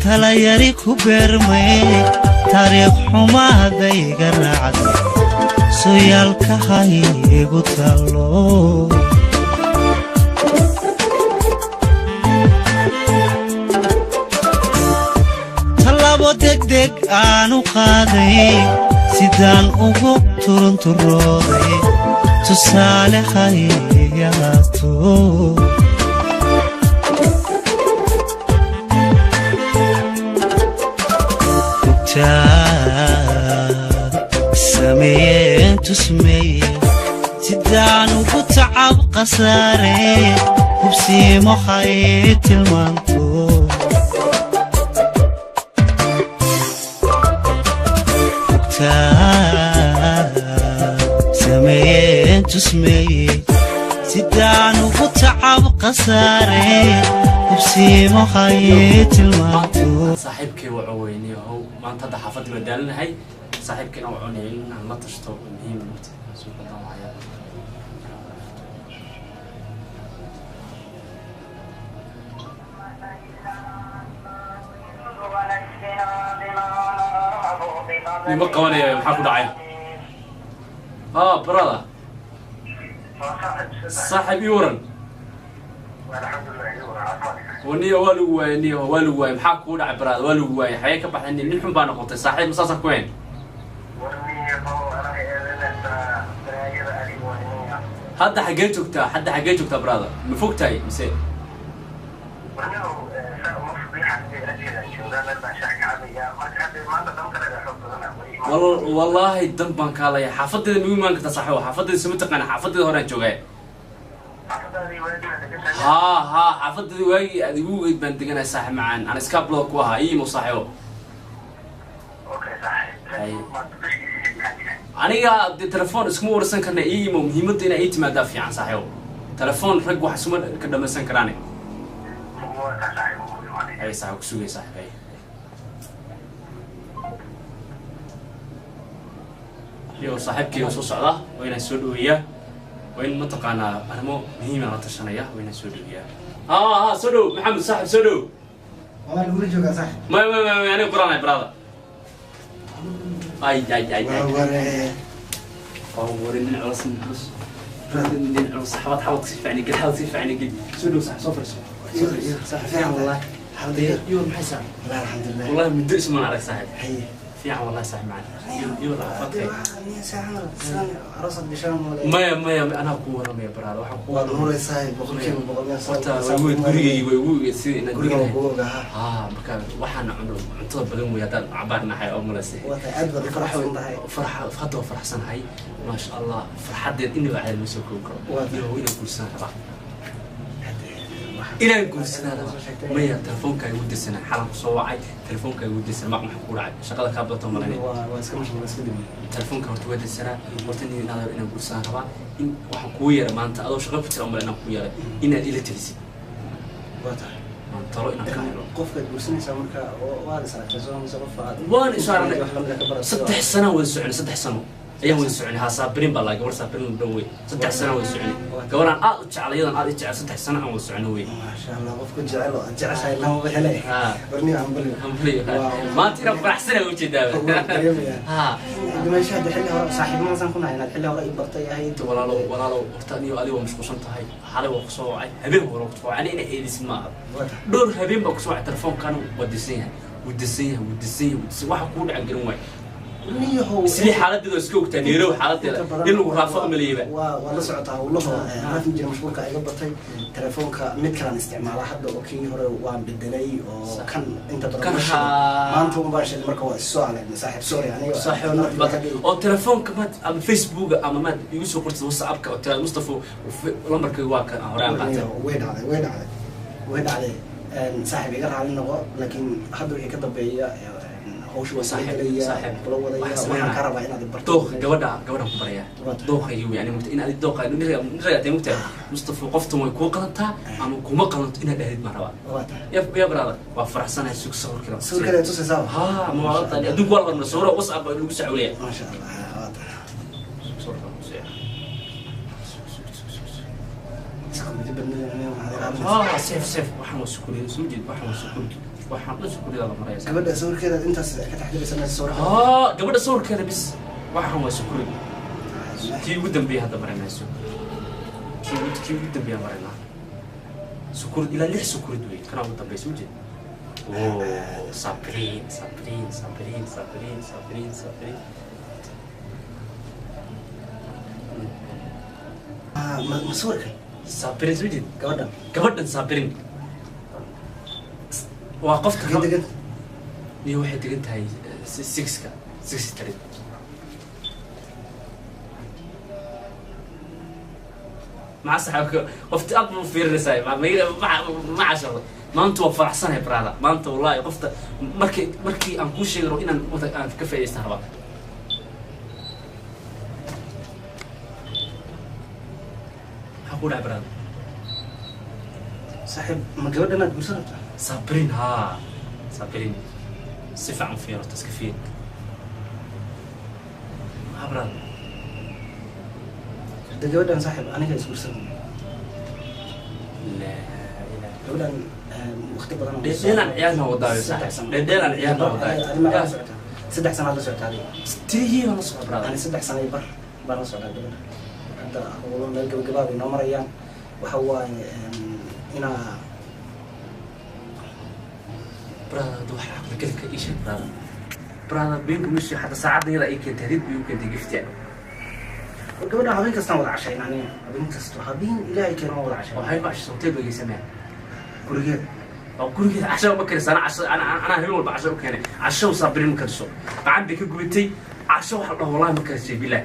Talayari ku beermay, taariikh xumaadayga raacday, sooyaalka haygu tallo. Tallaabo degdeg aanu qaaday, sidaan ugu turunturooday, tusaale hayalaato. Sameeyeen tusmeeye, sidaan ugu tacab khasaare, hubsiimo hay tilmaanto. Sameeyeen tusmeeye, sidaan ugu tacab khasaare, hubsiimo hay tilmaanto. Saaxiibkay waa weyniyahow, maanta hadda xaafadii baa daalinahay. Saaxiibkayna waa cunaya inaan la tashto muhiim mugta suuqa daawacaya. Nima qabanaya, maxaa ku dhacay? Ah, brother, saaxiib, ii waran waniya. Waa lagu waayay niyo, waa lagu waayay. Maxaa kugu dhacay, brother? Waa lagu waayay, xagee ka baxay? Nin xun baa noqotay saaxiib, masaasaan ku hayn. Hadda xaggee joogtaa? Hadda xaggee joogtaa, brother? Ma fog tahay mise? Wallaahi dan baan kaalaya. Xaafadeeda ma igu imaan kartaa, saaxiibo? Xaafadeeda suma taqaana, xaafadeeda horaan joogaa. Haa haa, xaafadeeda waagii aad igu weyd baan deganahay, saaxib macaan. Aan iska ku ahaa ii imo, saaxiibo. Aniga dee telefoon iskuma warsan karna, ii imo. Muhiimadda inaa ii timaadaa fiican, saaxiibo. Telefoon rag wax isuma ka dhamaysan karaane. Ay saaxib, kusugay saaxib. Ay iyo saaxiibkii oo soo socda waa inaan soo dhaweeyaa, waa in mataqaanaa arrimo muhiima la tashanaya, waa inaan soo dhaweeyaa. Ha ha, soo dhow Maxamed, saaxib, soo dhow. Waa lagula joogaa, saaxib. May may may may, aniga qoranay, brother. Ay ay ay ay, waree. Waa wari, nin culus, nin culus, nin culus. Xabad xabad si fiican gel, xabad si fiican gel. Soo dhow saaxib, soo fariiso. Saaxib, fiican wallahi. Xaalada iyo maxay saaxib? Wallahi alxamdulilah. Wallahi muddo ismaan arag, saaxib. Haye. Fiican wallahi, saaxib macaan. Iyo caafimaadkay. Aroosad bishaan. Maya maya, anaa ku waramaya, brother, waxaan ku waad nuraysaa 100%. Horta way weyd gurigay, way ugu sida inaan guriga deganahay waa kugu ogaha. Haa, marka waxaan cuno cuntada badan wey, haddaan cabaar naxay oo malasay. Waa tahay, aad baad u faraxsan tahay. Farxa hadda waa faraxsanahay, maasha Allah. Farxadeed inaba caadi ma soo koobi karo. Waa tahay. Iyo inaan guursanaan rabaa, inaan guursanaan rabaa. Maya, telefoonkaa igu dirsanaa, xalan kusoo wacay, telefoonkaa igu dirsanaa. Maq maxaa kugu dhacay? Shaqada kaa badato malanay. Waa iska mashquul, iska dimi. Telefoonka horta waa dirsanaa. Horta nin inaad inaan guursanaan rabaa, in waxaan kugu yeeray maanta adoo shaqo ku jira umale inaan kugu yeeray inaad ila telisid. Waa tahay. Aan talo inaan ka helo. Qofkaad guursanaysaa marka waad is aragtay soo mise qof aad Waan is aragnay. wax lamida ka baratay? 3 sano wada soconay, 3 sano ayaan wada soconay. Haa, Saabirin baa laa gabar, Saabirin dhan wey. 3 sano wada soconay, gabaraan aad u jeclay, iyadan aad i jecel. 3 sano aan wada soconay wey. Maasha Allah, qofku jecel oo aad jeceshahay lama hele. Haa. Warniyo hambaliyo. Hambalyo. Waaw. Maanta inaan faraxsanahay ujeedaaba. Waan dareemayaa. Haa. Dimasha hadda xilli hore saaxiibnimadaan ku nahay, inaad xilli hore i bartay ahayd. Walaalow, walaalow, horta aniyo adiga waa mashquulsan tahay. Xalay waa kusoo wacay, habeen hore waa kusoo wacay. Ani ina eedisid ma aha. Waa tahay. Dhowr habeen baa kusoo wacay, telefoonkaana waa disan yahay, wuu disan yahay, wuu disan yahay, wuu disan. Waxa kugu dhacan garan waay. Niyahow. Sidii xaaladeeda waa iska ogtaa Nairobi xaaladeeda in lagu raafo umaleeyaba. Waa la socotaa howlaho raafin jira, mashquulka iga batay. Telefoonka mid kalaan isticmaalaa hadda oo kii hore waan bedelay oo Sax. kan inta badan Kan ma shido. haa. Maanta un baan shiday, marka waa isoo alegnay saaxiib, sorry aniga. Saaxiib, oo telefoonka maad ama Facebooka ama maad igu soo qortid WhatsAppka oo tiraad Mustafa, lambarkayga waa kan aan hore aan qaatay. Way dhacday, way dhacday, way dhacday. Saaxiib, iga raali noqo, laakiin hadda wixii ka dambeeya hawsha waa soo Saaxiib, gelaya saaxiib. kula wadaya. Waxaan Waxaan sameynaa. ka rabaa inaad i barto Dooq gabadha, gabadhan ku barayaa. Waa tahay. Dooqayga wey ani mugta in adi dooqa nin ragaa tahay mugta Mustafa, qoftan way kuu qalantaa ama kuma qalanto inaad dhahdid baan rabaa. Waa tahay. Ya ya brother, waa faraxsanahay. Sug sawirkii. Sawirkaad tusaysaa? Haa, ma waa tahay, adduunku waa la hormaray, sawiro WhatsApp baa lagu sacawlaya. Maasha Allah, waa tahay. Sawirka ku tusaya. Sug, sug, sug, sug, sug. Isku mid badnida waxaad ilaalinaysaa. Ah, safe safe, waxaan waa sukuri, soo jeed, waxaan waa sukuri. Waxaan dhan sukurida la maraya. Gabadha sawirkeeda intaas ka taxdiraysa meesha sawirka. Haa, gabadha sawirkeeda bis. Waxaan waa sukurid. Kii ugu dambeeyay hadda maraynaa, kii ugu dambeeya maraynaa. Sukurid ilaa 6 sukurid wey, kana ugu dambeeya soo jeed. Oh, Sabriin, Sabriin, Sabriin, Sabriin, Sabriin, Sabriin. Ma sawirkan? Sabriin soo jeed. Gabadhan? Gabadhan Sabriin waa qofka. Xagee degan? Niyo, waxay degan tahay sixka six street. Maca saxaabka qofti aad buu fiirinaysaa. Ma casharo maanta, waa faraxsanahay brother maanta wallahi. Qofta markii aan kuu sheegi rabo inaan wada aan ka faa'iidaysta rabaa. Maxaa ku dhacay, brother? Saaxiib, ma gabadhan aad guursan rabtaa? Sabrin, haa, Sabrin. Si fiican u fiir horta, iska fiir. Maxaa, brother? Hadda gabadhan saaxiib aniga isguursan. Laa ilaaha. Gabadhan waqti badan oo Dheeldheelaan ciyaarna wadaayo. Saddex saaxiib sano. Dheeldheelaan ciyaarna wadaayo. Adi ma la socotaa? 3 sanaad la socotaa adiga. Tirihii baan la socda, brother. Ani 3 sano iyo bar baan la socdaa gabadha. Hadda howlo meel gabagabaa bay noo marayaan. Waxa waaye inaa Brother, hadda waxa caqli galka ii sheeg, brother. Brother, beenku ma sheeg, xataa saacadda yada ay keentay, hadid bay u keentay gifti. War gabadha habeen kastaan wada cashayna aniga. Habeen kasto, habeen ilaahay keeno waan wada cashayna. Waxay ma casho hotel bay geysameen. Gurigeeda. Oo gurigeeda casho ma kariso. Ana casho anaa habeen walba casho u keenay. Casho Sabriin ma kariso, gacan bay ka gubatay. Casho waxa la dhaho wallahi ma karisay, bilaah.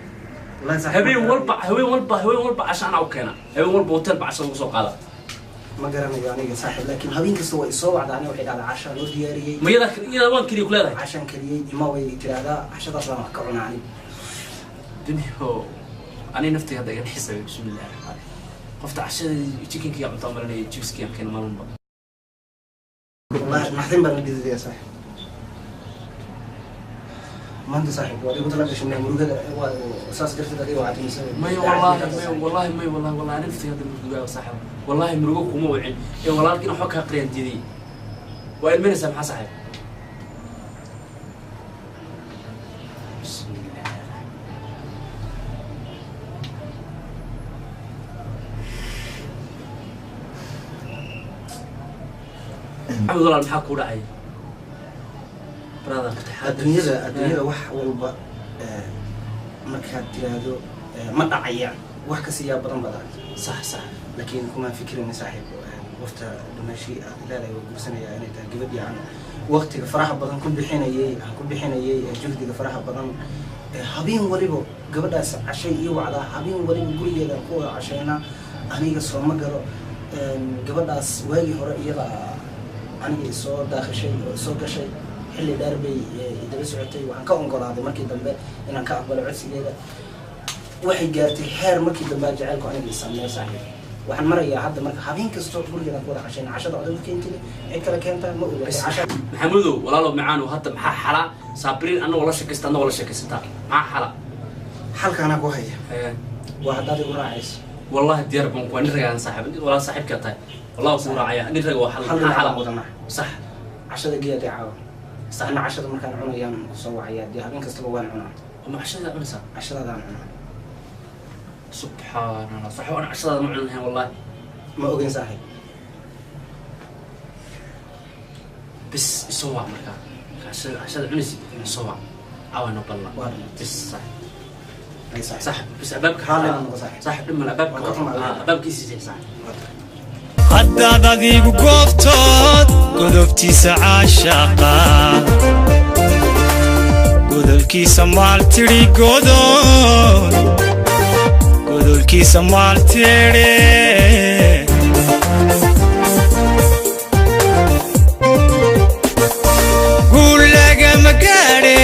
Wallahi saaxiib, Habeen walba, habeen walba, habeen walba casho anaa u keena. Habeen walba hotel ba casho lagu soo qaada. Ma garanayo aniga saaxiib, laakiin habeen kasta waa isoo wacda aniga, waxay dhahdaa cashaa loo diyaariyey. Ma iyada iyada waan keliya ku leedahay? Cashaan kariyey, ima way tiraahdaa, cashadaas baan wax ka cunaa aniga. Dunyo ani naftay hadda iga xisabay. Bismillahi raxmaan. Qofta cashada chickenkiga cuntaa marinaya, jibskiga keena maalin walba. Wallahi naxdin baan la dhididaya saaxiib maanta. Saaxiib, waad igu tala gashay murugada, waa saas darteed adiga waxaad timise. May wallahi, may wallahi, may wallahi, wallahi ani naftay hadda murugaa saaxiib. Wallahi murugo kuma wicin ee walaalkiina waxba kaa qariyaan diiday. Waa ilminaysaa, maxaa saaxiib? Bismillah. Maxamed walaal, maxaa kuu dhacay, brother? Adduunyada wax walba markaad tiraahdo ma dhacayaan, wax ka siyaa badan baad aragta. Sax sax. Laakiin kuma fikirayna saaxiib, wafta dhamaashii aad leedahay waa guursanayaa inay tahay gabadhii aan waqtiga faraha badan ku bixinayay, aan ku bixinayay juhdiga faraha badan. Habeen waliba gabadhaas cashay ii wacdaa, habeen waliba gurigeeda ku wada cashaynaa. Aniga soo ma galo gabadhaas. Waagii hore iyada aniga isoo daakhishay oo isoo gashay, xilli dheer bay daba socotay. Waxaan ka ogolaaday markii dambe inaan ka aqbalo codsigeeda. Waxay gaartay heer markii dambe aan jacaylku aniga i saameeyo saaxiib. Waxaan marayaa hadda marka habeen kasto gurigeedaan ku wada cashayna. Cashada oday u keentay, cid kale keenta ma oga casha. Maxamudow walaalow macaanow, hadda maxaa xala? Saabiriin annagoo la sheekaysta, annagoo la sheekaysataa, maxaa xala? Xalka anaa ku haya, waa haddaad igu raacayso. Wallahi diyaar baan ku, nin ragaan saaxiib, walaal saaxiibkaa tahay, wallahi kuu raacaya. Nin raga waa xal. Hal maxaa dhinac xala? baan wadanaa. Sax. Cashada geeya dee caawa. Sax. Ana cashada markaan cunayaan kusoo wacaya dee, habeen kastaba waan cunaa. Ma cashada cunaysaa? Cashadaadaan cunaa. Subxaan Allah saaxiib, ana cashadaada ma cunin lahayn wallahi. Ma ogeyn saaxiib. Bis isoo wac markaa cashada cunaysid, isoo wac caawa noo ballan. Waa dhammaatay. Bis saaxiib. Ay saaxiib. Saaxiib, bis albaabka. Raalli baan noqo saaxiib. Saaxiib, dhib male albaabka. Waan ka xumahay. Ah, albaabkiisii jeex saaxiib. Haddaad adigu goobtood godobtiisa caashaqa godolkiisa maaltidhi, godol godolkiisa maaltidhi. Guulagama gaadhe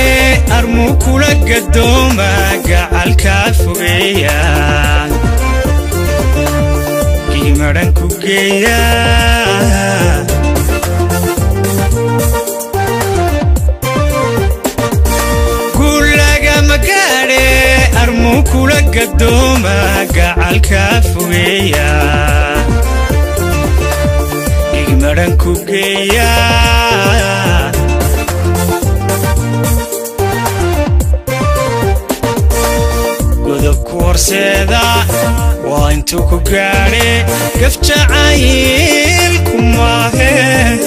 armuu kula gadooma gacalkaa fogeeya giimadhan ku geeya. Guulagama gaadhe armuu kula gadooma gacalkaa fogeeya. Madhan ku geeyaa. Godobku horseeda waa intuu ku gaadhe gaf jacaylku maahe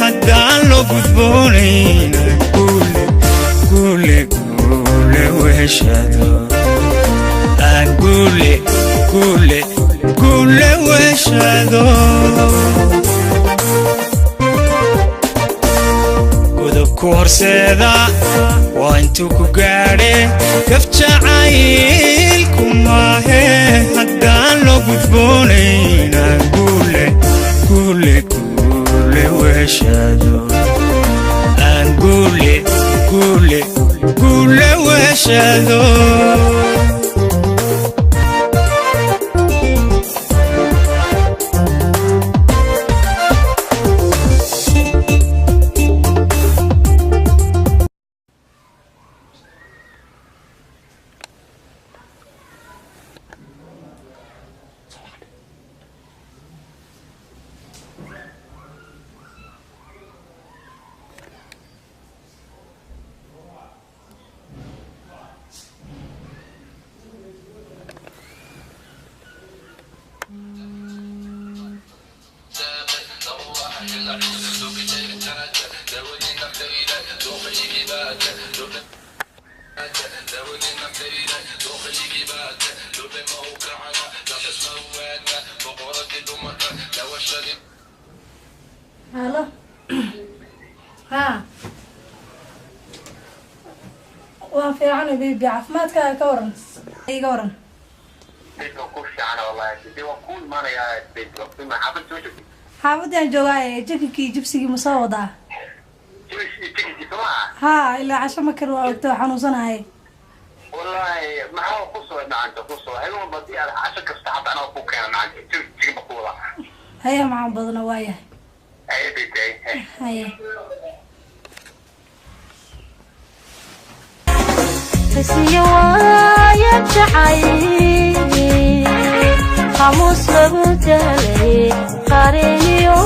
haddaan loo gudboonayn guule guule guule weheshado aan guule guule guule weheshado. Godobku horseeda waa intuu ku gaadhe gaf jacaylku maahe haddaan loo gudboonayn aan guule guule guule weheshado aan guule guule guule weheshado. Halo. Haa. Waan fiicana baby, caafimaadkaaga ka waran? Iga waran. Xaafadaan joogaa, jikinkii jibsigii ma soo wadaa? Haa, ilaa casho ma kar waa ogta waa xanuunsanahay. Haya macaan badana waa yahay. Haya. Tasiyo waaya jacayl xamuus lagu daalay qareeniyo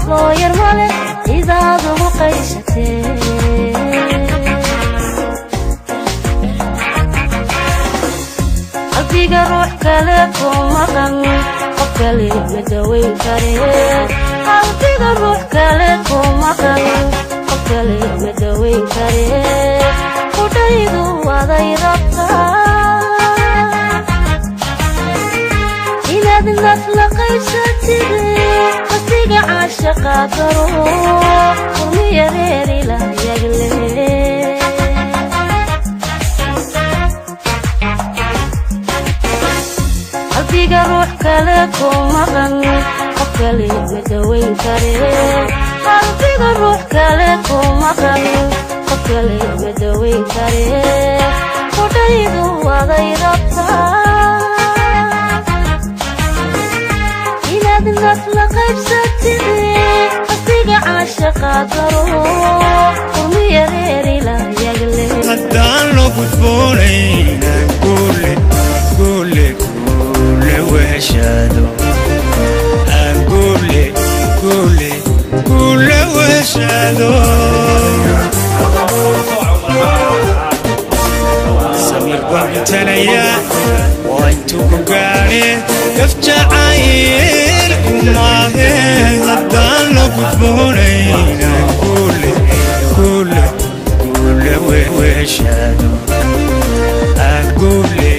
looyar male idaad ugu qaysatee qalbiga ruux kale ku maqan qof kale ma daweyn kare qalbiga ruux kale ku maqan qof kale ma daweyn kare kudhaydu waday rabtaa inaad naf la qaybsatid qasdiga caashaqa daro kulmiya reeri la yagle. Qalbiga ruux kale ku maqan qof kale ma daweyn kare qalbiga ruux kale ku maqan qof kale ma daweyn kare kudhaydu waday rabtaa inaad naf la qaybsatid qasdiga caashaqa daro kulmiya reeri la yagle. Haddaan loo gudboonayn aan guule guule guule weheshado aan guule guule guule weheshado. Samir baan gutanaya waa intuu ku gaadhe gaf jacaylku maahe haddaan loo gudboonayn aan guule guule guule weheshado aan guule.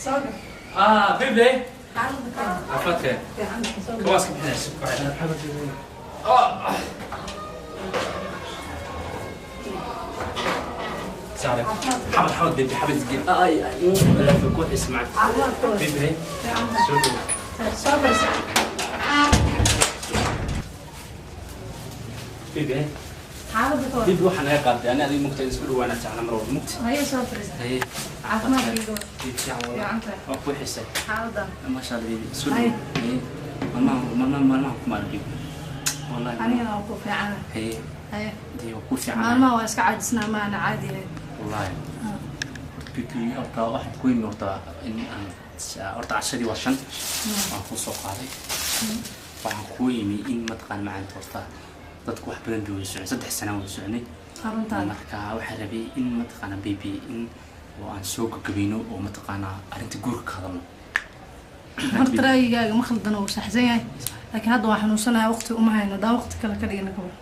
Soo gal. Ah, baby. Xaaladda ka waran? Caafimaadka. Fiican, soo gal. Kawaas ka bixinaysa. سلام حمد حمد بيبي حمد زقيل اي اي لا في كوح اسمع. Caafimaadka waran? بيبي هي. Fiican. شو Soo fadhiiso. بيبي هي. Xaaladda ka waran? بيبي waxaan laga qaaday ana adiga mugta isku dhawaana jecla mar walba mugta. Haya soo fadhiiso. Haye. Caafimaadka iga waran? بيبي fiican والله. Fiican tahay. Waa ku xisay. Xaaladdan. ما شاء الله بيبي soo Haye. dhawo. Haye maalmaha maalmaha maalmaha kuma arag bibi والله. Anigana waa ku fiicana. Haye. Haye. Dee waa ku fiican. Maalmaha waa iska caajisnaa, maana caadi ahayn. Wallaahi baby, horta waxaan ku imi horta in aan horta cashadii waa 5 waan kuu soo qaaday. Waxaan kuu imi in mataqaan macaanta horta dadku wax badan bay wada socon, 3 sana wada soconay. Aruntaada. Marka waxaan rabay in mataqaana baby in oo aan soo gagabayno oo mataqaana arrinta guurka ka hadalno. Horta ra'yigaaga ma khaldana, wuu saxsan yahay, laakiin hadda waa xanuunsanahay, waqti uma hayno. Haddaan waqti kale ka dhigna kabar.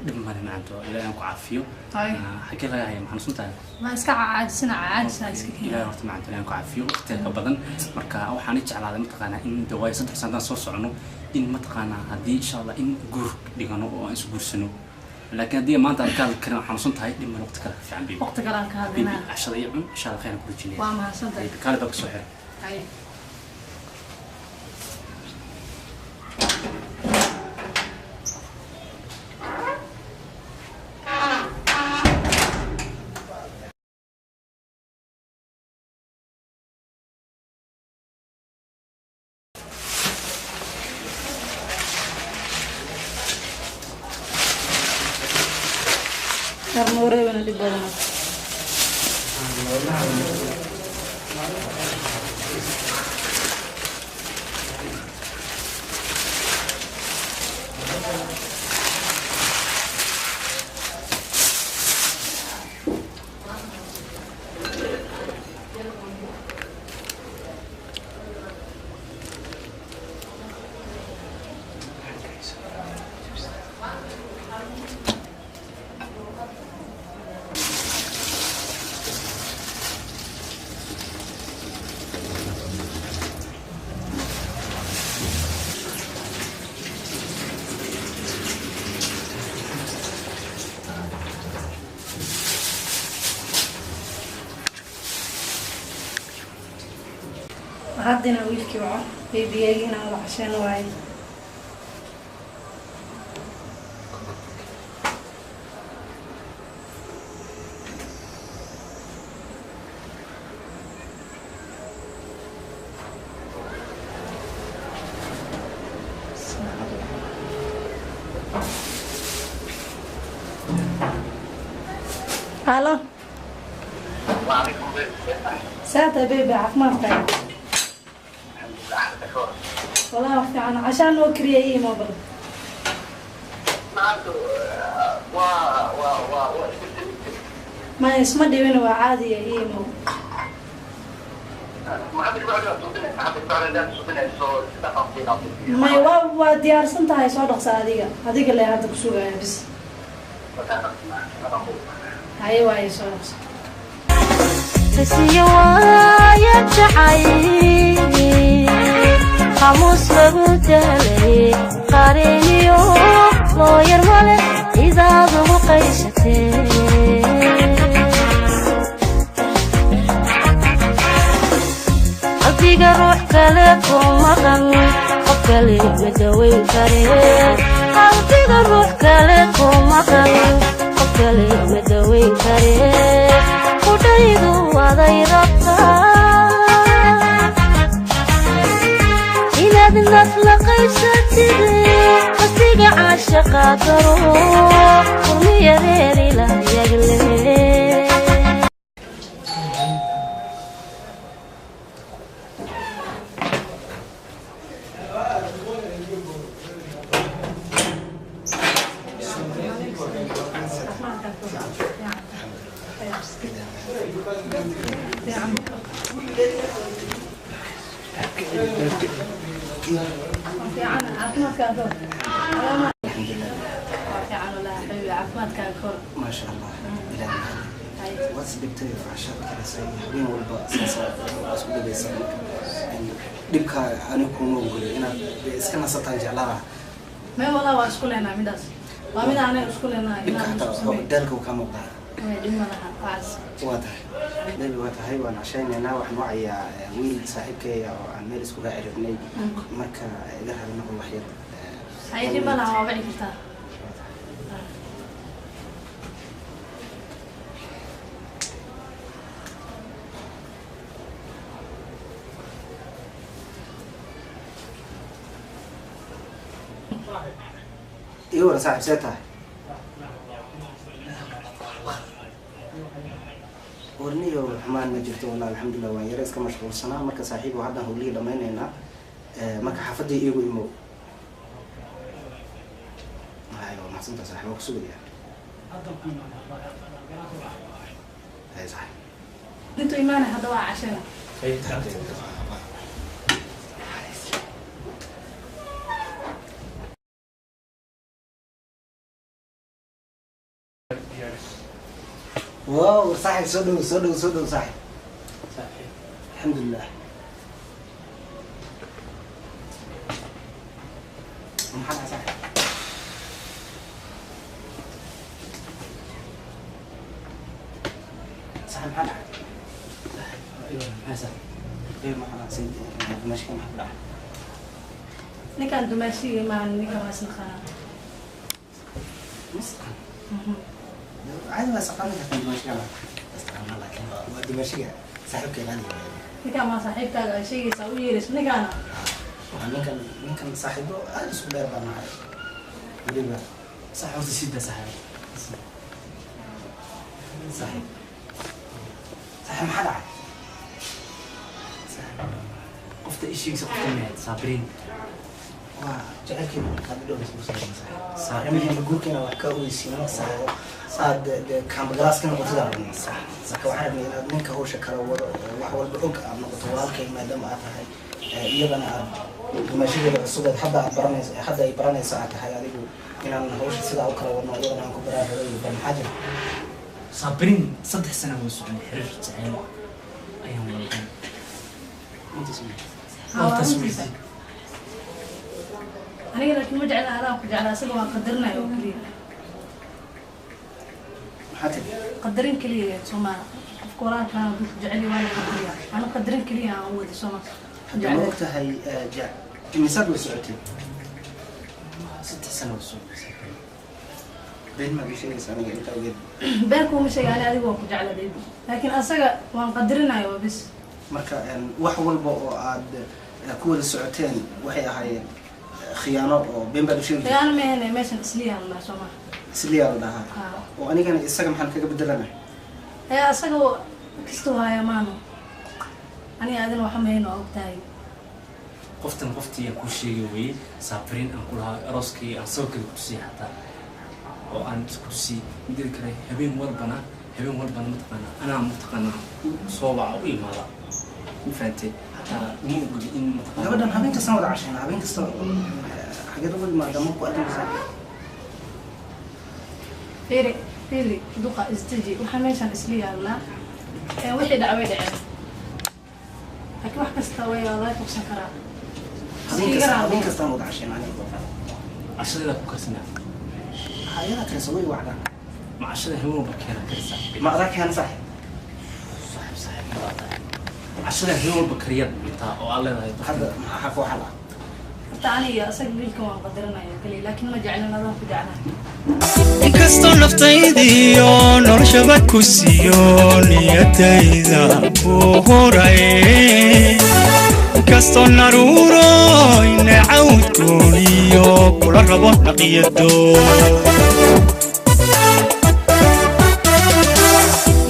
Dhib male macaanto, Ilaahay aan ku caafiyo. Haye. Xaggee laga haya, ma xanuunsan tahay? Waa iska caajisana, caajisa iska Ilaahay keenaa. Horta macaanto Ilaahay aan ku caafiyo waqtiga ka badan. Marka waxaan i jeclaaday mataqaanaa in de waayo 3 sana haddaan soo socono in mataqaanaa haddii insha Allah in guur dhigano oo aan is guursano, laakiin haddii maanta aan ka hadli karin oo xanuunsan tahay, dhib male, waqti kale ka fiican baby. Waqti kale aan ka Baby, hadlaynaa. Cashada iyo cun, insha Allah khayr aan ku rajinaya. Waa mahadsantahay. Baby, kaale baa kasoo xiray. Haye. Karmooreebana dhib badanaa. Hadda inaan wiilkii waco, babygayga inaan wada casheyno waaye. Halo. Saata baby, caafimaadkaaga? Wallahi wax fiican, cashaan noo kariyay ii mobile. Ma isma dhibin, waa caadiya, ii mo. May, waa diyaarsan tahay, soo dhaqsa adiga, adiga le hadda ku sugaya bis. Haye waaye, soo dhaqsa. Xisiyo waaya jacayl xamuus lagu daalay, qareeniyo looyar male idaad ugu qaysatee. Qalbiga ruux kale ku maqan, qof kale ma daweyn kare. Qalbiga ruux kale ku maqan, qof kale ma daweyn kare. Qudhaydu waday rabtaa inaad naf la qaybsatid, qasdiga caashaqa garo kulmiya reer ila yagle. Fiican, caafimaadkaaga kor. Alxamdulilah. Waa fiican walahi xabiibi, caafimaadkaaga kor. Maasha Allah, Ilaahay waad isdhibtay oo cashaad karisay, habeen walba saasa waa isku dhibaysaa. Marka dhibka anigu kuma ogolay inaad dee iska nasataan jeclaha. May, walaa waa isku leenahay midaas, waa mid aanay isku leenahay Dhibka inaan xataa isku sameyn. Daalka uu kaa muuqdaa. May, dhib ma laha waxaas. Waa tahay baby, waa tahay, waan cashaynaynaa. Waxaan wacayaa wiil saaxiibkeeya oo aan meel isku raaci rabnay, marka iga raali noqon wax yar. Haye, dhib ma laha, waa wici kartaa. Waa tahay. Ii waran saaxiib, see tahay? Warniyo xumaan ma jirto wallah, alxamdulilah, waan yara iska mashquulsanaa. Marka saaxiib, haddaan howlihii dhammaynaynaa. Marka xaafadii iigu imow. Hay, waa mahadsantaa saaxiib, waa ku sugaya. Hay saaxiib. Intuu imaanay hadda waa cashada. Wow, saaxiib, soo dhow, soo dhow, soo dhow saaxiib. Alxamdulilah. Maxaa dhacay saaxiib? Saaxiib, maxaa dhacay? Maxaa? Ee, maxaa sayid dimashka, maxaa ku dhacay? Ninkaan dumaashiga maahan, ninkaan waa isnaqaanaa. Masqan caadi waa saqaani kartaa dimashka, istaqaana, laakiin waa dimashiga saaxiibkay qaaliga waaye. Ninkaan maa saaxiibkaaga ay sheegaysaa u yeerayso ninkaana? Waa ninkan, ninkan saaxiibo aada isku dheer baan nahay weliba. Sax, horta sida saaxiib. Saaxiib, saaxiib, maxaa dhacay? Qofta ishiisa, qofta mehed Saabiriin. Waa jacaylkii hadda dhow isku saaxiib. Saabiriin. Arrimaheena guurkeena wax ka ogeysiino oo aad dee kaambagalaas ka noqotid aan rabnaa. Marka waxaan rabnay inaad ninka hawsha kala wado oo wax walba og aad noqoto, walaalkay maadaama aad tahay, iyadana aad dumaashadeeda cusubeed hadda aad baranayso, hadda ay baranayso aad tahay adigu, inaan hawsha sidaa u kala wadno, iyadana aan ku baraan rabay. Bal maxaa jira? Saabiriin 3 sano wada soconay, xiriir jacayl ayaan wada lahayn. Intaas ma Haa, waa Hortaas runtiisa. weydii. Aniga laakiin ma jecla, adaan ku jeclaa, isaga waan qadarinaya oo keliya. Maxaa tiri? Qadarin keliya soomaa, qofka walaalkaana dadku jecel yahay waa la qadariyaa. Ana qadarin keliya aan u wadi sooma. Hadda ma og tahay imisaad way socotay? 3 sano wada soconay Saabiriin. Been maad ii sheegaysa aniga intaa ogeed. Been kuuma sheega, ani adiga waan ku jecla baby, laakiin asaga waan qadarinaya waa bis. Marka wax walba oo aad ku wada socoteen waxay ahaayeen khiyaano oo been baad u sheegi jirtay? Khiyaano meehane, meeshan isliyaan laa sooma. Isliyaa la dhahaa? Haa. Oo anigana isaga maxaan kaga bedelanahay? Ee, asaga kastuu haya maano, aniga adina waxa mahayno og tahay. Qoftan qoftii aan kuu sheegay weye, Saabiriin aan ku lahaa arooskii aan sawirkeeda ku tusiyay xataa oo aan ku tusiyey. Midda kale, habeen walbana mataqaana anaa mataqaana u soo waca, u imaada, ma fahantay? Xataa uma ogoli in mataqaana Gabadhan habeen kastaan wada cashayna, habeen kasta xageed ugu imaada ma ku arkinaysaa? Fiiri, fiiri duqa, isdeji. Waxaa meeshan isla yaallaa ee wixii dhacay way dhaceen, laakiin wax kasta way laga qabsan karaa. Habeen kasta, habeen kastaan wada cashayna aniga. Cashadeeda ku karsanaa. Ayadaa karisa, way wacdaan. Ma cashada habeen walba keenaa karisa? Ma adaa keena saaxiib? Saaxiib, saaxiib, ma tahay cashada habeen walba kariyaad cuntaa oo aad leedahay? Hadda maxaa ku xal ah? Horta aniga asaga wiilkan waan qadarinaya kaliya, laakiin ma jeclin, adaan ku jeclahay. Inkastoo naftaydiiyo noloshaba ku siiyo, niyadayda ku huray, inkastoo naruuro ina cawdkooniyo kula rabo naqiyado,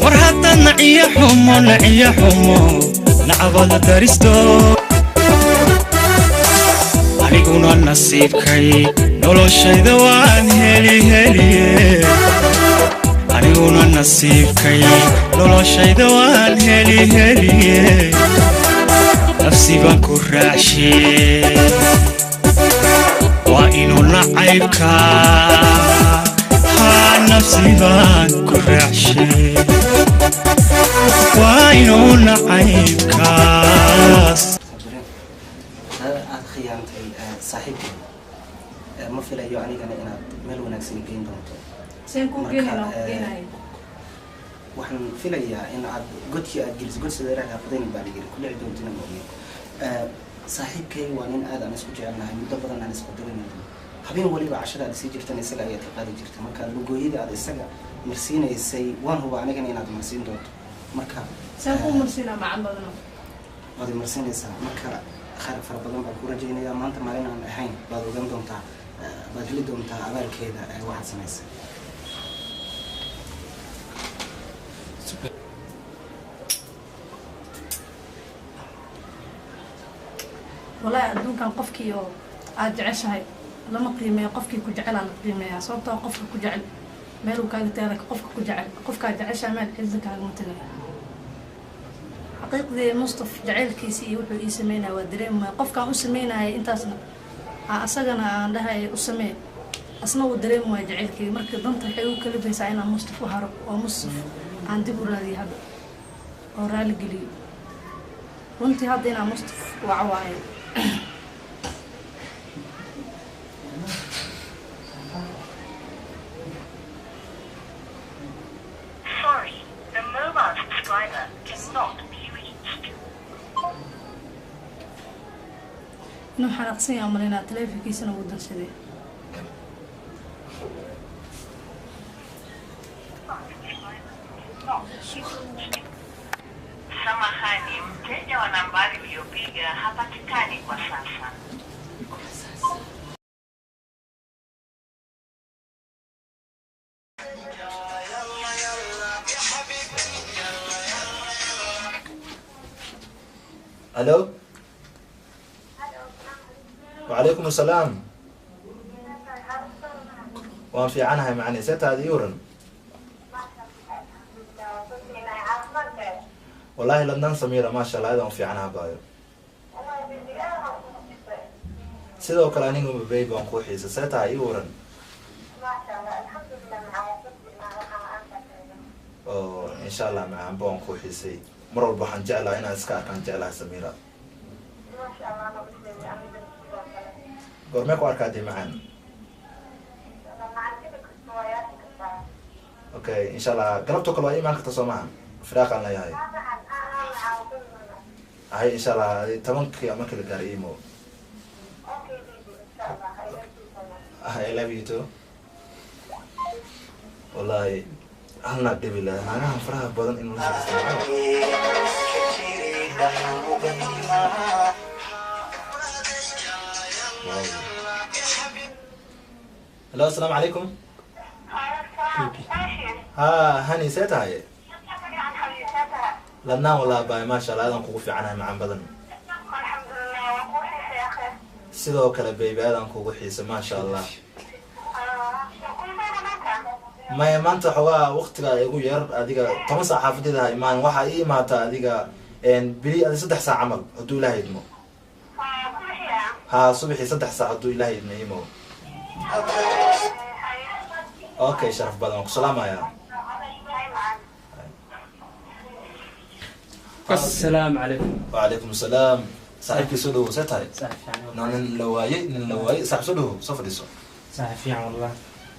war haddaad naciyo xumo, naciyo xumo, nacbada daristo, aniguna nasiibkay noloshayda waan heli heliye, aniguna nasiibkay noloshayda waan heli heliye, nafsi baan ku raacshe, waa inuu nacaybka haa, nafsi baan ku raacshe, waa inuu nacaybkaas. Saabiriin, aad khiyaantay saaxiibkay, ma filayo anigana inaad meel wanaagsan geyn doonto. Seen kuu Marka, geenayna waan ku geenaya. Waxaan filayaa in aad godkii aad geliso, god sida raafadayn baa la yiri, ku dhici doontina ma ogin. Saaxiibkay waa nin aad aan isku jecelnahay, muddo badan aan isqadarinayno. Habeen waliba cashada aad sii jirtan isaga ayaad ka qaadi jirta. Marka lugooyada aad isaga marsiinaysay waan huba anigana inaad marsiin doonto. Marka Seen kuu marsiinaa macad badano? Waad marsiinaysaa. Marka khayr fara badan baan ku rajaynayaa. Maanta maalin aan ahayn baad ogaan doontaa, baad heli doontaa abaalkeeda waxaad samaysay. Walaahi adduunkan qofkii oo aad jeceshahay lama qiimeeyo, qofkii ku jecelaa la qiimeeyaa. Sababtoo qofka ku jecel meeluu kaaga tagay, qofka ku jecel, qofkaa jeceshahay meel cidla kaagama tagay. Xaqiiqdii Mustaf jacaylkiisii iyo wuxuu ii sameynaya waa dareemaya. Qofkaan u sameynaya intaasna asagana aan dhahay u samee, asna wuu dareemi waaya jacaylkeyga. Marka danta waxay ugu kalifaysaa inaan Mustaf u haro oo Mustaf aan dib u raadiyo hadda oo raali geliyo. Runtii hadda inaan Mustaf waco waayo. Sorry, the mobile subscriber cannot be reached. Inuu xanaaqsan yahay umalaynaa, taleefankiisana wuu dansaday. Samahani, mteja wa nambari uliyopiga hapatikani kwa sasa. Alo, wacalaykum asalaam. Waan fiicanahay macani, seetaadi ii waran? Wallahi ladnaan Samiira, maasha Allah, aad aan u fiicanaha baayo. Sidoo kale anigu baby waan kuu xiisa. See tahay, ii waran? Oo insha Allah macaanba waan kuu xiisay. Mar walba waxaan jeclahay inaan iska arkaan jeclahay Samiira. Goormee ku arkaa dee macaan? Okay, insha Allah galabtoo kale waa ii imaan karta soo maha? Firaaqaan leeyahay. Hay, insha Allah 10-kii markii la gaaray imo. I love you too. Wallahi hal naag dhibi lahaa naagahan faraha badan inuu la shaqeysto. Wow. Hello, asalaamu calaykum. Ha hani, see tahay? Ladnaan walaa baay, maasha Allah, aadaan kugu fiicanahay macaan badan. Sidoo kale baby, aadaan kugu xiisa, maasha Allah. Maya, maanta xoogaa waqtiga igu yar. Adiga 10 saac xaafadeeda ha imaan, waxaa ii imaataa adiga bili adi 3 saac camal hadduu Ilaahay idmo. Ha, subaxii 3 saac hadduu Ilaahay idmo imo. Okay, sharaf badan, waan ku salaamayaa. Asalaamu calaykum. Wacalaykum asalaam, saaxiibkii, soo dhawow. See tahay? Saaxib, fiican. No, nin la waayey, nin la waayey. Saaxib, soo dhawow, soo fadhiiso. Saaxib, fiican wallah.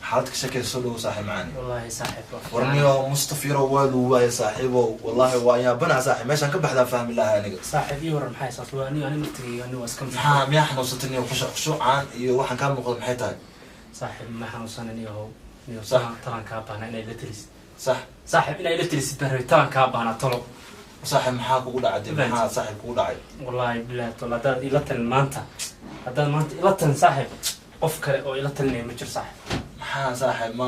Xaalad ka sheekaysa, soo dhawow saaxiib macaani. Wallahi saaxib waa fiican. Warniyo Mustafiro waa lagu waayay saaxiibow, wallahi waa yaabanaa saaxiib, meeshaan ka baxdaan fahmi lahaa aniga. Saaxib, ii waran, maxay saas waa aniga, ani naftigayga ani waa iska Maxaa, miyaa xanuunsatay niyo? Khushuc khushuucaan iyo waxaan kaa muuqda maxay tahay? Saaxib, ma xanuunsanin iyo niyo. Sax. Talan kaa baahnaa inay la telisid. Sax. Saaxib, inay la telisid baan rabay, talan kaa baahnaa talo. Saaxiib, maxaa kugu dhacay? Maxaa saaxiib kugu dhacay? Wallahi billahi tolo, haddaad ila talin maanta, haddaad maanta ila talin saaxib, qof kale oo ila talinaya ma jiro saaxib. Maxaa saaxiib, ma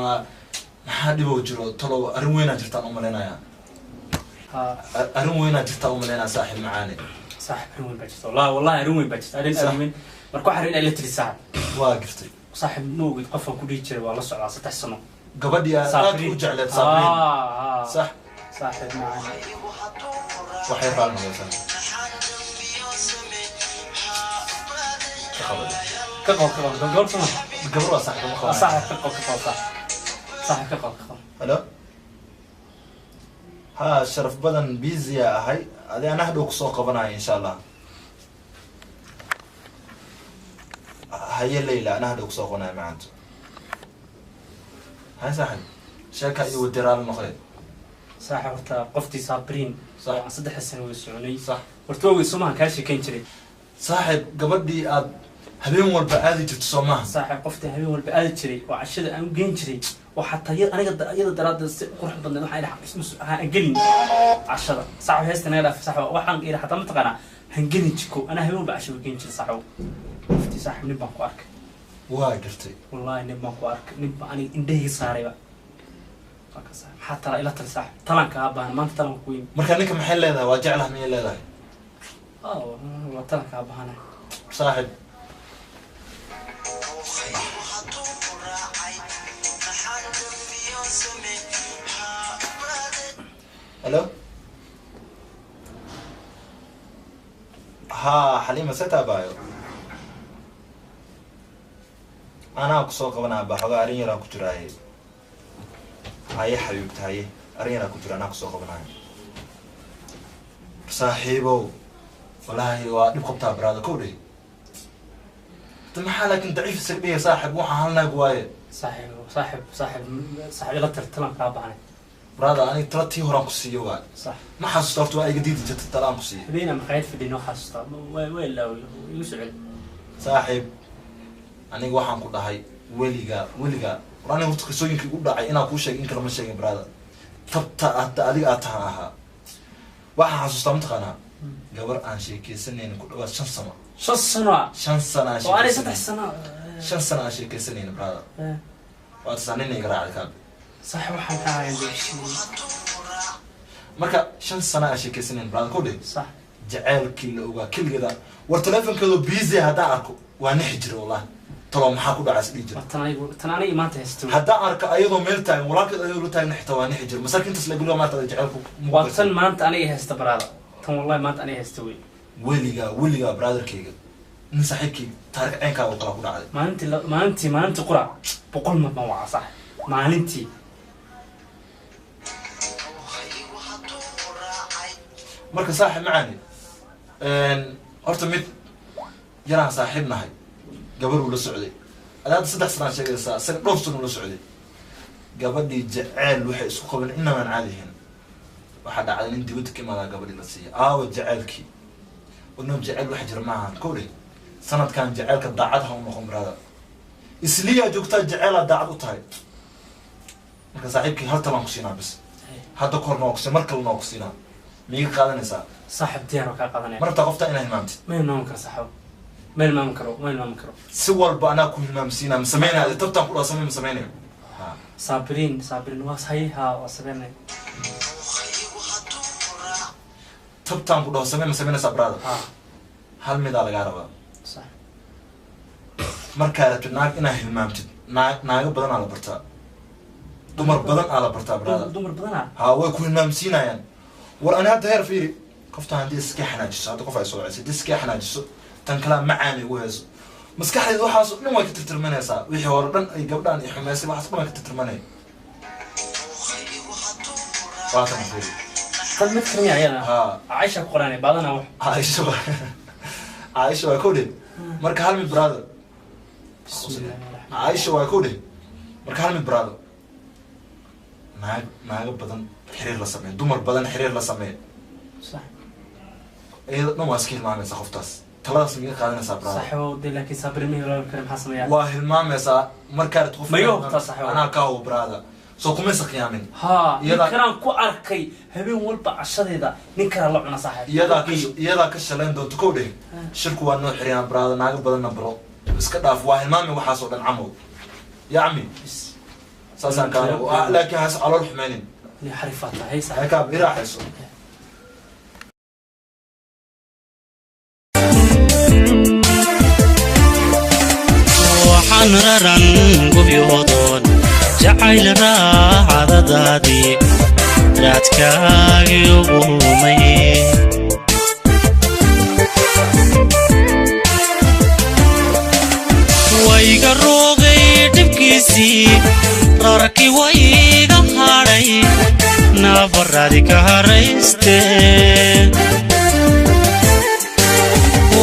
maxaa dhibow jiro talow? Arrin weynaa jirtaan umalaynayaa. Ha. Arrin weynaa jirtaa umalaynaya saaxiib macaani. Saaxib, arrin weyn baa jirta wallahi, wallahi arrin weyn baa jirta, arrin Sax. aad weyn. Marka waxaan rabay inay ila telisid saaxib. Waa gartay. Saaxib, ma ogid qofaan ku dhihi jiray waa la socdaa 3 sano? Gabadhii aad aad u jecleed, Sabriin? Ah. Sax. Saaxib macaan. Waxay raali noqdaysaa ka qabada. Ka qabo, ka qabo gabar sama. Gabar waa saaxiib ma qabanayo. Saaxib, ka qabo, ka qabo saaxib, saaxib, ka qabo, ka qabo. Hello, ha sharaf badan, busy ahay adi, ana hadhow kusoo qabanayo insha Allah. Haye Leyla, ana hadhow kusoo qabanayo macanto. Hay saaxib, sheeka iyo wadiraal noqday. Saaxib, horta qoftii Sabriin Sax. oo aan 3 sano wada soconay. Sax. Horta waa somahan kaa sheekayn jiray. Saaxib, gabadhii aad habeen walba aadi jirto soo maaha? Saaxib, qoftii habeen walba aadi jiray oo cashada aan u geyn jiray oo xataa aniga iyada daraaddeed si qurux badneed waxaan idhi aan gelin cashada. Saaxib, heesta naga dhaaf saaxib. Waxaan idhi xataa mataqaanaa han gelin jiko, anaa habeen walba cashada u geyn jiray saaxib. Qoftii saaxib nin baan ku arkay. Waa gartay. Wallahi nin baan ku arkay, nin baan aniga indhahii saarayba. Waa ka saaxib, maxaa tala ila tali saaxib? Talan kaa baahan maanta, talan ku yimi. Marka ninka maxay leedahay? Waa jeclaha miyay leedahay? Oh, waa talan kaa baahana. Saaxib, hello. Haa, Xaliima, setaabayo anaa kusoo qabanaa ba, xogaa arrin yaraan ku jiraaye. Haye xabiibta, haye, arrin yaraan ku jira, anaa kusoo qabanaayo. Saaxiibow, walaahi waa dhib qabtaa, baraada kow dheh. Da maxaa laakiin daciif isaga dhigay, saaxib? Waxaa hal naag waaye. Saaxiib, saaxiib, saaxiib, saaxiib, ila tartalan kaa baahnay. Brother, aniga tala tii horaan ku siiyo waay. Sax. Ma xasuusta horta? Waa iga diidi jirta tala aan ku siiyo. Habeenaa maqaayad fadhin oo xasuustaa, waa ilaaway, igu soo celi. Saaxiib, aniga waxaan ku dhahay weligaa, weligaa. War aniga horta qisooyinkii igu dhacay inaan kuu sheegay in kale ma sheegin, brother. Tabta hadda adiga aad tahan ahaa, waxaan xasuustaa, mataqaanaa, gabar aan sheekeysanaynin ku dhawaad 5 sano. 5 sano? 5 sano aan oo anay sheekeysanaynin. 3 sano. 5 sano aan sheekeysanaynin, brother. Waa tasaa nina iga raacday kaabe. Sax, waxaan ka hayaa. Marka 5 sano aan sheekeysanaynin, brother, kow dheh. Sax. Jaceylkii la ogaa keligeeda. War telefonkeedu busy haddaan arko waa nixi jira, wallahi. Talo maxaa ku dhacay is dhihi jira. Waa tan anigu, tan aniga maanta haysto. Haddaan arko ayadoo meel taagan, walaalkeed ayadoo la taagan, xitaa waa nixi jira. Masarka intaas la guriga maanta jaceylku. Waa tan maanta aniga haysta, baraada, tan wallahi maanta aniga haysta wey. Weligaa, weligaa, brotherkeyga, nin saaxiibkii taariikh ceenkaa oo kala ku dhacday. Maalintii maalintii qura 100 mar baan wacaa, sax, maalintii. Marka saaxiib macaani, horta mid yaraan saaxiib nahay gabar uu la socday. Ada hadda 3 sanaan sheegaysaa, isaga dhowr sano uu la socday gabadhii. Jaceyl waxay isku qaban inamaan caadi ahayn. Waxaa dhacday nin dibadda ka imaadaa gabadhii la siiya. Aawa jaceylkii? Wadno jaceyl wax jira maahan, kow dheh. Sanadkan jaceylka daacad ha u noqon, brother. Isliyaa joogtaa, jaceylaa daacad u tahay. Marka saaxiibkii, hal talaan ku siinaa bis. Hadda korna waa kusiin, mar kalena waa ku siinaa. Miiga qaadanaysaa? Saaxiib, diyaar, waa kaa qaadanaya. Ma rabtaa qofta inaa hilmaamtid? Ma hilmaami karo, saaxiib, ma hilmaami karo, ma hilmaami karo. Si walba anaa ku hilmaamsiinaa. Ma sameynaya tabtaan ku dhaha? Samey, ma sameynayo? Ha. Saabiriin, Saabiriin, waa hay, ha, waa sameynaya. Tabtaan ku dhaho samey, ma sameynaysaa, brother? Ha. Hal midaa lagaa rabaa. Sax. Markaa rabtid naag inaa hilmaamtid, naag, naago badan aa la bartaa, dumar badan aa la bartaa, brother. Dumar badana. Ha, way ku hilmaamsiinayaan. War ani hadda heer fiiri, qoftaan haddii iska xanaajiso, hadda qof ay soo wacaysa, haddii iska xanaajiso, tan kalaa macaan igu heeso, maskaxdeeda waxaas oo dhan way ka tirtirmanaysaa. Wixii hore dhan ay gabdhaan i xumeysay, waxaas dhan way ka tirtirmanaya. Waa tan, fiiri. Tan mid karmiya ayada? Ha. Caisha ku qoranay baadana wax. Caaisha waa, Caaisha waa kow dheh. Marka hal mid, brother. Caaisha waa kow dheh. Marka hal mid, brother, naag, naago badan xiriir la sameeyo, dumar badan xiriir la sameeyo. Sax. Iyada dhan waa iska hilmaamaysaa qoftaas. Taladaas miga qaadanaysaa, brother? Saaxiibow dee, laakiin Saabiriin ma hilmaami karo, maxaa sameeyaa? Waa hilmaamaysaa markaa rabtid qof. Ma iga hubtaa, saaxiibow? Anaa kaa hubo, brother. Soo kumaysa khiyaamin. Ha. Iyadaa- Ninkanaan ku arkay habeen walba cashadeeda nin kalaa la cuna, saaxiib. Iyadaa ka, iyadaa ka shalayn doonto, kow dheh. Shirku waa noo xiriyaan, brother. Naago badanna baro, iska dhaaf, waa hilmaami waxaas oo dhan. Camow ya cami, saasaan kaa, laakiin has calool xumeynin. Ni xariifaa tahay, saaxiib. Haykaab iraaxayso. Waxaan raran gubyoodoon jacayl raacadadaadii raadkaagii ugu lumay. Wayga roogay dhibkiisii, rarkii wayga hadhay, naafaraadi ka harayste.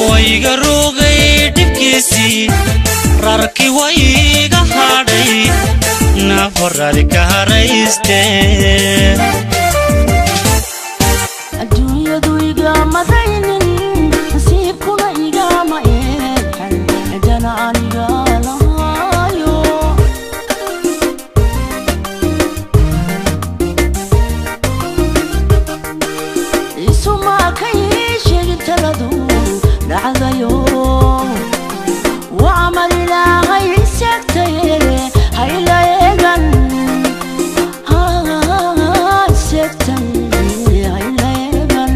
Wayga roogay dhibkiisii, rarkii wayga hadhay, naafaraadi ka harayste. Adduunyadu igama raynin, nasiibkuna igama eexan, cidana aniga lahaayo. Isuma kay sheegin taladu dhacdayo, waa amal Ilaahay sheegtaye, hayla eegan sheegtay, hayla eegan.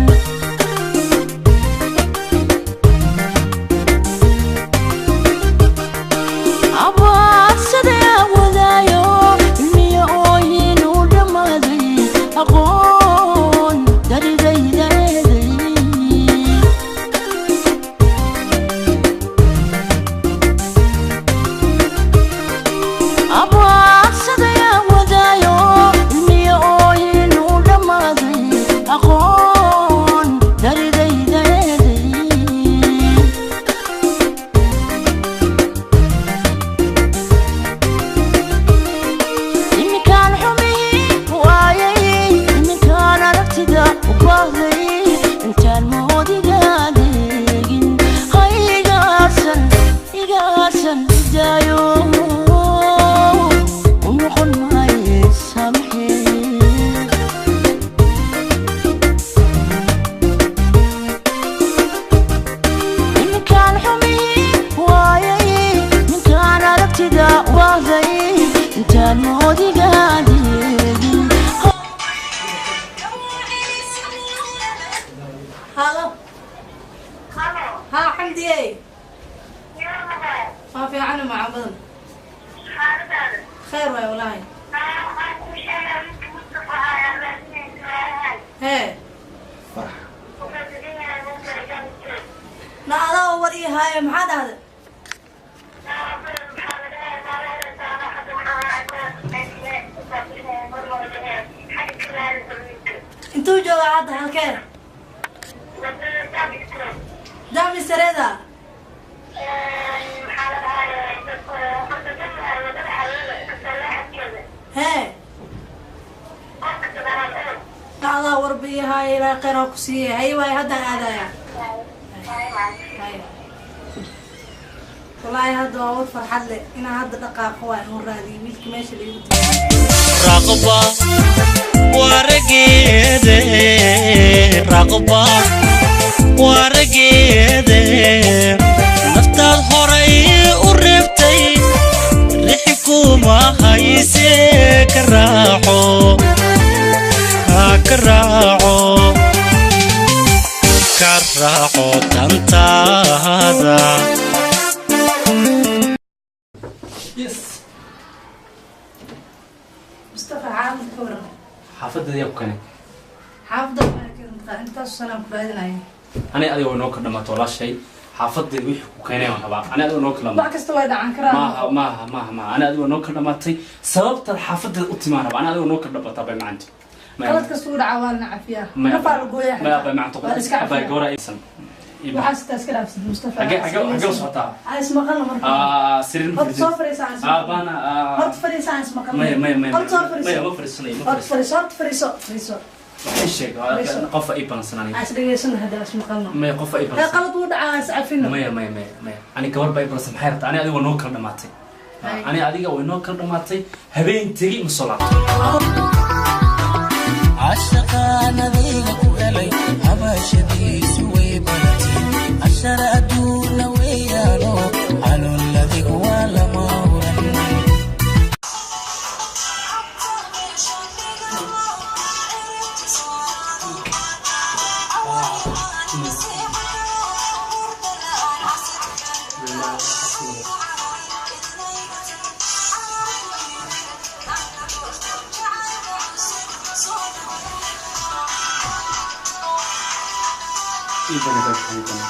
Intuu joogaa hadda halkee? Dami sareeda. Hee. Allah warbiyaha ilaa khayr ha ku siiye. Hay waay haddaan aadaya. Hay. Wallaahi hadda waa war farxad leh inaan hadda dhaqaaqo waa inuu raadiyo wiilka meesha la igu dilay. Raqba warageede, raqba warageede, naftaad horay u reebtay rixi kuma hayse, ka raaxo ha ka raaxo ka raaxo dantaada. Yes. Mustafa, xaafad ka waran? Xaafadeeda yaa ku keenay? Xaafadda waxaa keentay intaas sanaan ku raadinaya. Ani adiga way noo ka dhamaato walaashay. Xaafadeeda wixii ku keenay waan rabaa. Ani adiga noo kala wax kasta way dhacan karaan. Maaha maaha maaha maaha, ani adiga noo ka dhamaatay. Sababta xaafadeeda u timaan rabaa. Ani adiga noo ka dhamaata bay macanta. Qalad kasta uu dhacaa waa la cafiyaa. Nafaa la gooyaa. Maya bay macanta. Waa la iska bay cafiyaa. Gowra isan. Waxaa sitaa iska dhaafsid Mustafa. Xagee u socotaa? Aan ismaqalno marka. Sariir ma Horta soo fadhiisan. fadhiisa aan ismaqalno. Baana. Horta fadhiisa aan ismaqalno. Maya maya maya. Horta soo fadhiiso. Maya, ma fadhiisanayo, ma Horta fadhiisanayo. fadhiiso, horta fadhiiso, fadhiiso. Waxay sheeg qof ay balansananay. Aan isdhegeysano hadda aan ismaqalno. Maya, qof ay Ee balansan. qalad wuu dhacaa, aan iscafino. Maya maya maya maya, ani gabar baa i balansan. Maxay rabtaa? Ani adiga waa noo kala dhamaatay. Hay. Ani adiga way noo kala dhamaatay. Habeen tegi ma soo laabto. Cashaqaan adayga ku helay, habashadiisu way badatay, cashara adduuna weeyaano, calool adigu waa lama huran. Ii bani baa ii bani.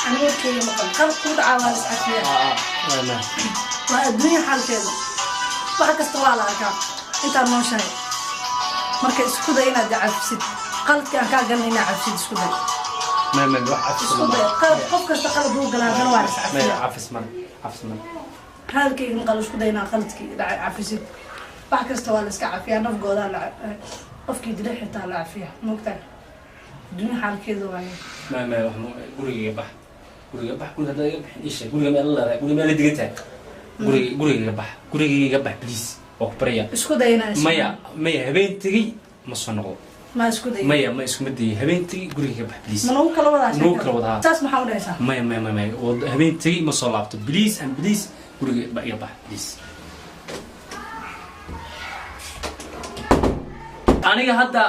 Aniga warkeyga maqal, qalad kuu dhacaa waa la iscafiyaa. Maya maya. Waa adduunya xaalkeeda, wax kasta waa la arkaa intaad nooshahay. Marka isku day inaad cafisid qaladka aan kaa galnay, inaad cafisid isku day. Maya maya, wax cafis Isku day. Qalad qof kasta qalad wuu galaa, haddana waa la maya. iscafiyaa. Cafis male, cafis male. Hadalkayga maqal, isku day inaad qaladkii dhacay cafisid. Wax kasta waa la iska cafiyaa, nafgoodaa la qofkii dila xitaa la cafiyaa, moogtahay? Adduunya xaalkeeda waaye. Maya maya, wax gurigayga bax, guriga bax, guriga haddaad iga bixin ii sheeg. Guriga meel la leedahay, guriga meel la degan tahay. Guriga gurigayga bax, gurigayga bax please, waa ku baraya. Isku day inaad Maya maya, habeen tegey ma soo noqdo. Ma isku day. Maya, ma iskuma dayay. Habeen tegey gurigayga bax please. Ma nagu kala wadaa? Nagu kala wadaa. Saas maxaa u dhahaysaa? Maya maya maya maya, habeen tegey ma soo laabto. Please and please, guriga iga bax please. Aniga hadda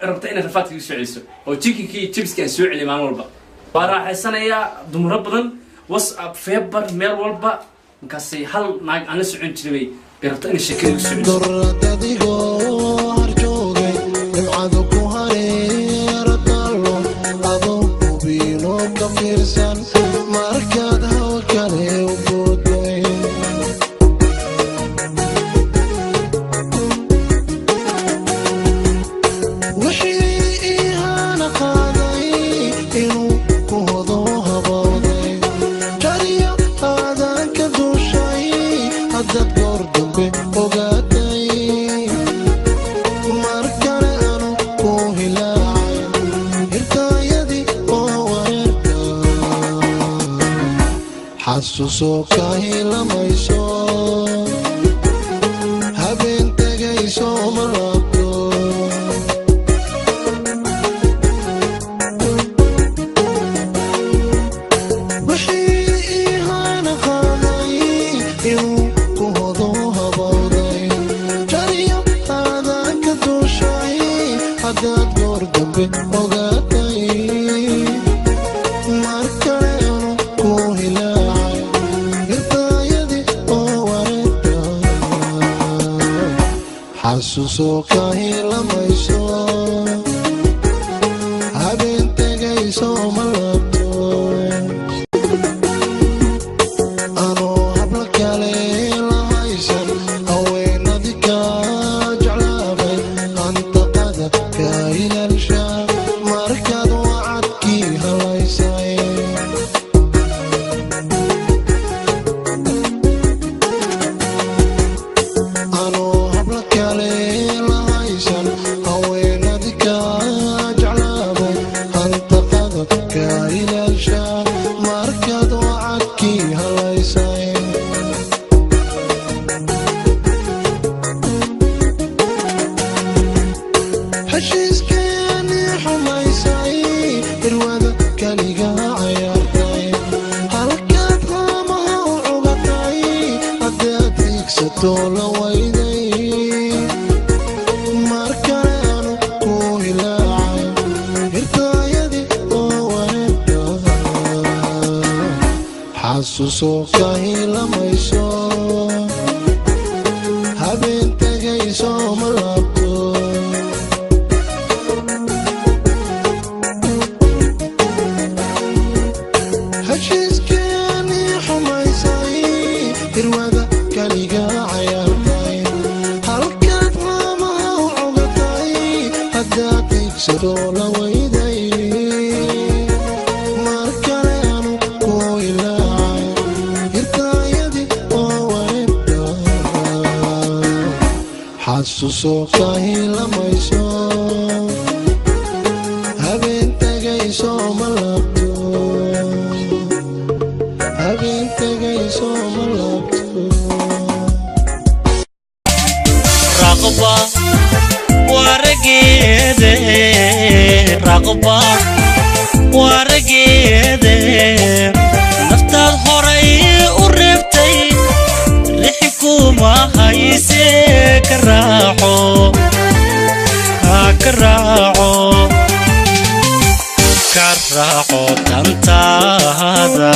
rabta inaad rafaadka igu soo celiso oo chickenkii iyo chipski aan soo celiyo maalin walba. Waa raaxaysanayaa dumaro badan, WhatsApp, feber, meel walba. Markaasay hal naag aan la socon jiray bay rabta inay sheekada igu soo celiso. Dorad adigoo harjoogay, nimcadu ku hareeradalo, adoo hubiinoo ka fiirsan markaad hawl kale u booday. Wixii ihaana qaaday inuu ku hodo habowday, jariyo aadan ka duushay haddaad goor dambe ogaatay, mar kale anu ku hilaacay hirtaayadii oo wareerka xasuusoo ka hilamayso, habeen tegayso ma laabto. Wixii ihaana qaaday inuu ku hodo habowday, jariyo aadan ka duushay haddaad goor dambe ogaatay, mar kale anu ku hilaacay hirtaayadii oo wareerka xasuusoo ka hilamayso, habeen tegayso ma laabto. Anoo habla kale la haysan, haweenadii ka jeclaabay anta. Xasuuso ka hilamayso, habeen tegayso ma laabto. Heshiiskeenii xumaysay, hirwada kaliga cayaartay, halkaad maamaha u cugatay, haddaad igsato la weyday. Mar kale anu ku ilaacay hirtaayadii oo wareegta. Xasuuso ka hilamayso, habeen tegayso ma laabto, habeen tegayso ma laabto. Raqba warageede, raqba warageede, naftaad horay u reebtay rixi kuma hayse. Ka raaxo, ha ka raaxo, ka raaxo dantaada.